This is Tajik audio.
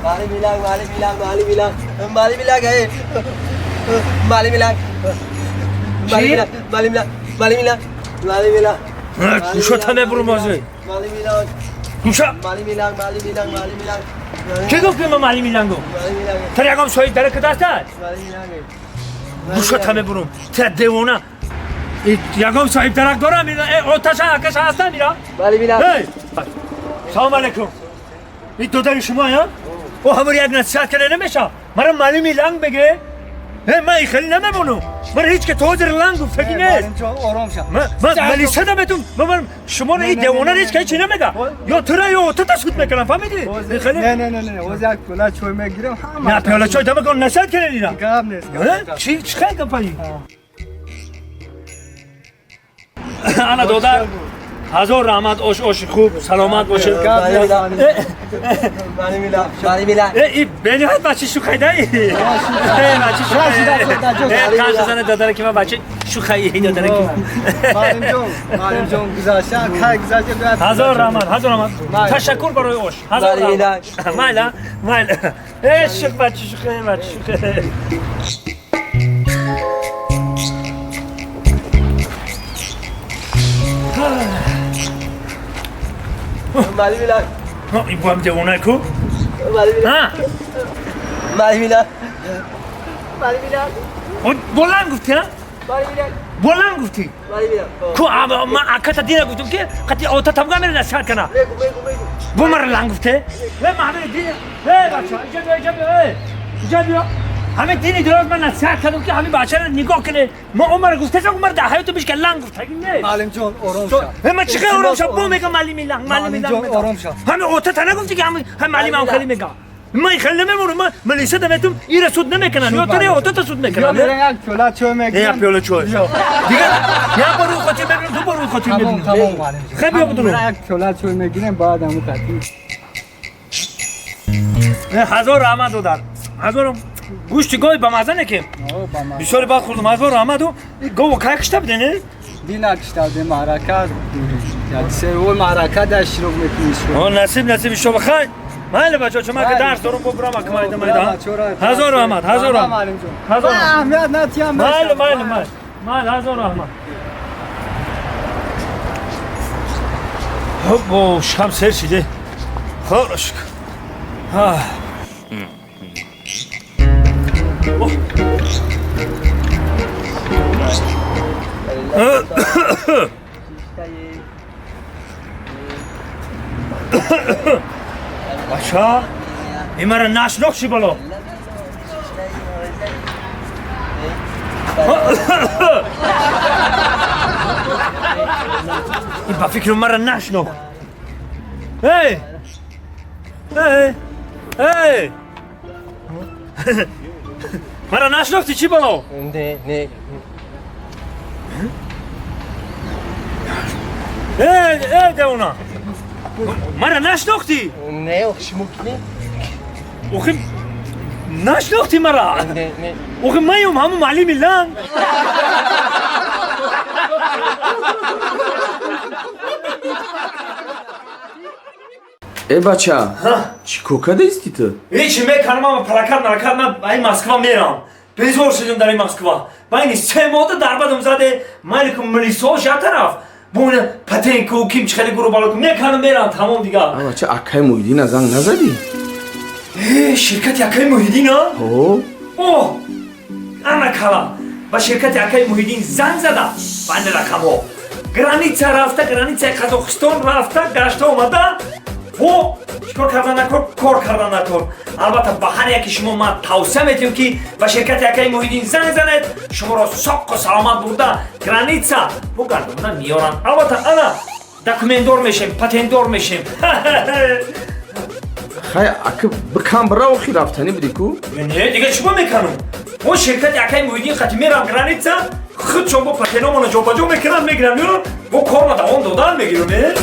माली मिलांग माली मिलांग माली मिलांग माली मिलांग है माली मिलांग माली मिलांग माली मिलांग माली मिलांग माली मिलांग гӯшота мебурум ҳозир. माली मिलांग Гӯша. माली मिलांग माली मिलांग माली मिलांग Ки гуфт, ки ман маълими лангум? माली मिलांग Тар ягон соҳиб дара кадаста? माली मिलांग Гӯшота мебурум. Тра девона. Ягон соҳиб дарак дорам? Оташа акаша ҳастам ира? माली मिलांग Эй! Салом алейкум. Ин додари шумо я? О ҳамур як насиҳат када намеша? Мара маълими ланг беге? Э, ман ин хеле намемонам. Мара ҳеҷ ке то ҳозир ланг гуфтагӣ нест. Ҷон, ором ша. Ман милиса наметум. Ман шуморо ин девона ҳеҷ ке ҳеҷ намега. Ё тура ё отата суд мекунам, фаҳмидӣ? Ин хеле Не, не, не, не, оз як пиёла чой мегирам, ҳама. На, пиёла чой дамакон, насиҳат кунед ина. Гап нест. Э? Чӣ чӣ хел гапаи? Ана додар, ҳазор раҳмат, ош оши хуб, саломат бошед. माली मिलांग माली मिलांग Э, и бениҳоят бачи шӯхайдаи. Э, бачи шӯхай. Э, қанша зана додаре ки ман бачи шӯхаи додаре ки. Маълимҷон, маълимҷон, гузашта кай гузашта бояд. Ҳазор раҳмат, ҳазор раҳмат. Ташаккур барои ош. Ҳазор Майли раҳмат. Майла, майла. Э, шух бачи шӯхай, бачи шӯхай. माली मिलांग Ин бо ҳам девонае ку? माली मिलांग Ҳа? माली मिलांग माली मिलांग Боланд гуфтӣ, ҳа? माली मिलांग Боланд гуфтӣ? माली मिलांग Ку ман аката дина гуфтам, ки қати ота тамга мера насиҳат кана. мегу мегу мегу. Бо мара ланг гуфте? Э, маҳмед дина. Э, бача, иҷа биё, иҷа биё, э. Иҷа биё. Ҳамин дини дороз ман насиҳат кардам, ки ҳамин бачаро нигоҳ кунед. Ма умара гуфтесам, умар дар ҳаёту бишка ланг гуфтагӣ нест. Маълимҷон, ором ша. Э, ман чӣ хел ором шав? Бо мегам маълими ланг, маълими ланг. Маълимҷон, ором ша. Ҳамин отата нагуфти, ки ҳамин ҳам маълим ҳам хеле мега. Ман хеле намемонам, ман милиса даметум, ира суд намекунанд. Ё туре отата суд Ё мекунанд. мерам, як пиёла чой Э, як мегирам. пиёла чой. Дигар як бор рӯи хотир мебинам, ду бор рӯи хотир Тамом, мебинам. тамом, маълимҷон. Хел биё будуру. Мерам, як пиёла чой мегирем, баъд ҳаму қатӣ. Э, ҳазор раҳмат, додар. Ҳазор гӯшти гови ба маза не ки. О, ба ман. Бисёре бад хӯрдам. Ҳазор раҳмату. Гово кай кишта буде, не? Дина киштаде маърака. Як се ой маърака дар иштирок мекунӣ шумо. О, насиб, насиб, ишо бахай. Майли, бачо, чума ки дарс дорум, бо бурам ака майда майда. Ҳазор раҳмат, ҳазор раҳмат. Ҳазор раҳмат. Аҳамият натиям. Майли, майли, майли. Майли, ҳазор раҳмат. Хоб, бо шам сер шиде. Худо шукр. Ҳа. Оҳ. Бача, ин мара нашнох чӣ бало? Ин ба фикри мара нашнох. Эй! Эй! Эй! Мара нашнохтӣ чӣ бало? Не, не. Эй, эй, девона! Мара нашнохтӣ? Не, шумо ки? Охи нашнохтӣ мара? Не, не. Охи маём ҳамун маълими ланг. Э, бача, чӣ кор кардаисти ту? Ҳечи мекардам, ама плакат маракат. Ман ба ин Москва мерам. Безор шудем дар ин Москва. Байни 3 моҳда дарбадам заде малику милисош як тараф. Бо патенку ким чӣ хеле гуру балоку мекардам, мерам, тамом дигар. А, бача, акаи Муҳиддина занг назадӣ? Э, ширкати акаи Муҳиддина? О. Оҳ, ана кала. Ба ширкати акаи Муҳиддин занг зада, банди рақамҳо. Граница рафта, границаи Қазоқистон рафта, гашта омада, во чикор кардан накор, кор кардан накор. Албатта, ба ҳар яке шумо ман тавсия метиҳам, ки ба ширкати акаи Муҳиддин занг занед, шуморо соққу саломат бурда граница бугардонда меёранд. Албатта, ана документдор мешем, патентдор мешем. Хай, ака, бикам бира, охи рафтанӣ будӣ ку. Не, дига чӣ мекунам? Мо ширкати акаи Муҳиддин қати мерам граница, худшон бо патеномона ҷобаҷо мекунам, мегирам, меёрам, бо корма давом додан мегирам, э?